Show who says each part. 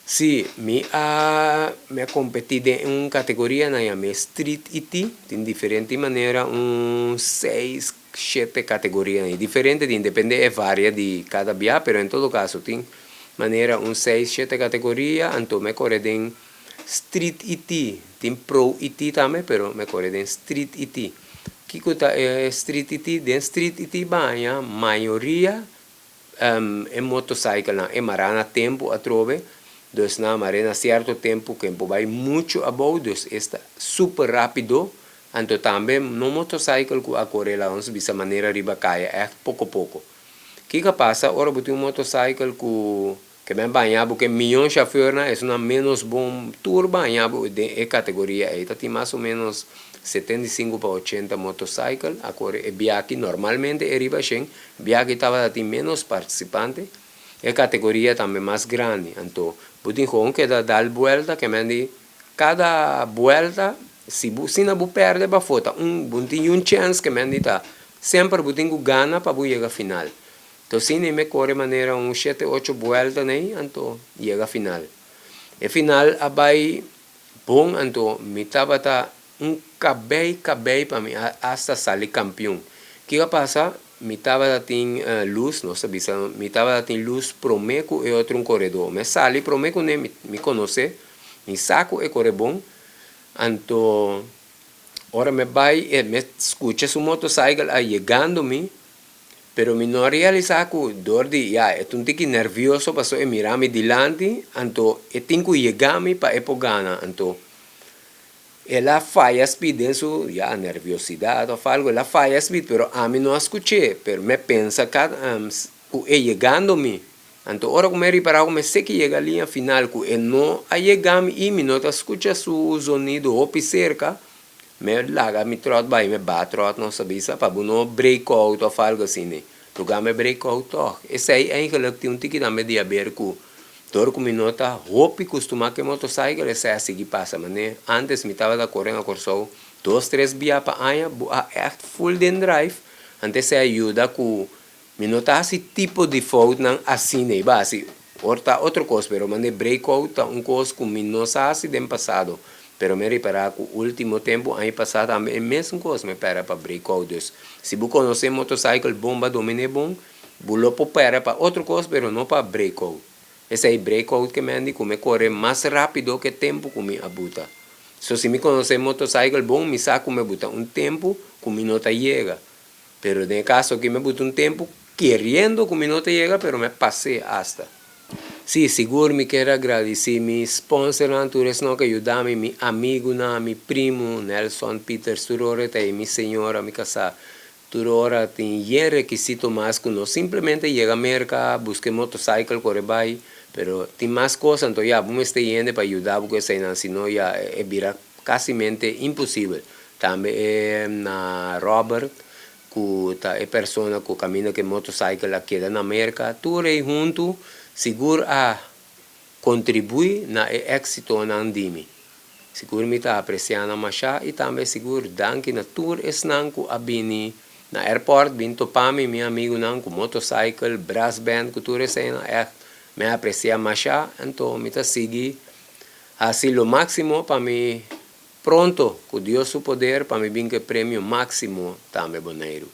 Speaker 1: Sí, mi a kompetí den un kategoria nan yama Street ET, tin diferente manera, un seis, shete kategoria, diferente di depende e varia di kada bia, pero en todo kaso tin manera un seis, shete kategoria, anto mi a kore den Street ET, tin Pro ET tambe, pero mi a kore den Street ET. Kiko ta Street ET? Den Street ET baña mayoria e motorcycle nan e mará na tempu atrobe, dus nan mar'é na sierto tempu ku por bai muchu abou, dus esta super rápido, anto tambe no motorcycle ku a kore la nos bisa manera riba kaya, ègt poko poko. Kiko a pasa ora bo tin un motorcycle ku ke men baña bo ku e mion shofèrnan esun ménos bon tur baña bo den e kategoria ei ta tin mas o ménos 75 pa 80 motorcycle a kore e biaha aki. Normalmente e riba 100, biaha aki tabata tin ménos partisipante, e kategoria tambe mas grandi, anto bo tin gewoon keda dal buelta, ke men di kada buelta si bo asina bo pèrdè pafó ta un bo tin un chèns, ke men di ta semper bo tin ku gana pa bo yega final. Anto asina mi kore manera un shete ocho buelta nei, anto yega final. E final a bai bon, anto mi tabata un kabei kabei pa mi hasta sali kampion. Kiko a pasa? Mi tabata tin lus, nos ta bisa mi tabata tin lus promé ku e otro un koredó. Mi a sali promé kuné, mi konosé, mi sa ku e kore bon, anto ora mi bai mi skucha su motorcycle a yegando mi, pero mi no a realisá ku dor di ya e ta un tiki nervioso pasobra e mira mi dilanti, anto e tin ku yega mi pa e por gana, anto el a faya speed den su ya nerviosidat òf algu, el a faya speed, pero ami no a skuch'é, pero mi a pensa ku e yegando mi. Anto ora ku mi a ripará ku mi sé ki yega liña final ku e no a yega mi i mi no ta skucha su zonido hopi serka, mi a laga mi tròt bai, mi baha tròt, nos a bisa pa bo no break out òf algu asina. Lugá mi break out tòg. Esei eigenlijk tin un tiki tambe di haber ku dor ku mi no ta hopi kustumá ku e motorcycle, esei a sigui pasa. Manera antes mi tabata kore na Kòrsou dos tres bia pa aña, bo a ègt full den drive, anto esei a yuda ku mi no ta hasi tipo di foutnan asina ei. Ba hasi or ta otro kos, pero manera break out ta un kos ku mi no sa hasi den pasado, pero mi a ripará ku último tempu, aña pasá tambe e mesun kos, mi a pèrdè pa break out. Dus si bo konosé motorcycle bon, bo a dominé bon, bo lo por pèrdè pa otro kos, pero no pa break out. Esei break out ke men di ku mi kore mas rápido ku e tempu ku mi a buta. So si mi konosé motorcycle bon, mi sa ku mi a buta un tempu ku mi no ta yega. Pero den e kaso aki mi a buta un tempu keriendo ku mi no ta yega, pero mi a pas'é asta. Sí, sigur mi kier a gradisí mi sponsornan, tur esnan ku a yuda mi, mi amigunan, mi primu Nelson Peters tur ora ta ei, mi señora, mi kasá tur ora tin yen rekisito mas ku no simplemente yega Merka, buska e motorcycle kore bai, pero tin mas kos, anto ya bo mester hende pa yuda bo ku eseinan, si no ya e bira kasimente imposibel. Tambe e na Robert ku ta e persona ku kaminda ku e motorcycle a keda na Merka, tur ei huntu sigur a kontribuí na e éksitonan di mi. Sigur mi ta apresiá nan mashá i tambe sigur danki na tur esnan ku a bini na airport bin topa mi, mi amigunan ku motorcycle, brass band, ku tur eseinan ègt mi a apresiá mashá, anto mi ta sigui hasi lo máksimo pa mi pronto ku Dios su poder pa mi bin ku e premio máksimo tambe Boneiru.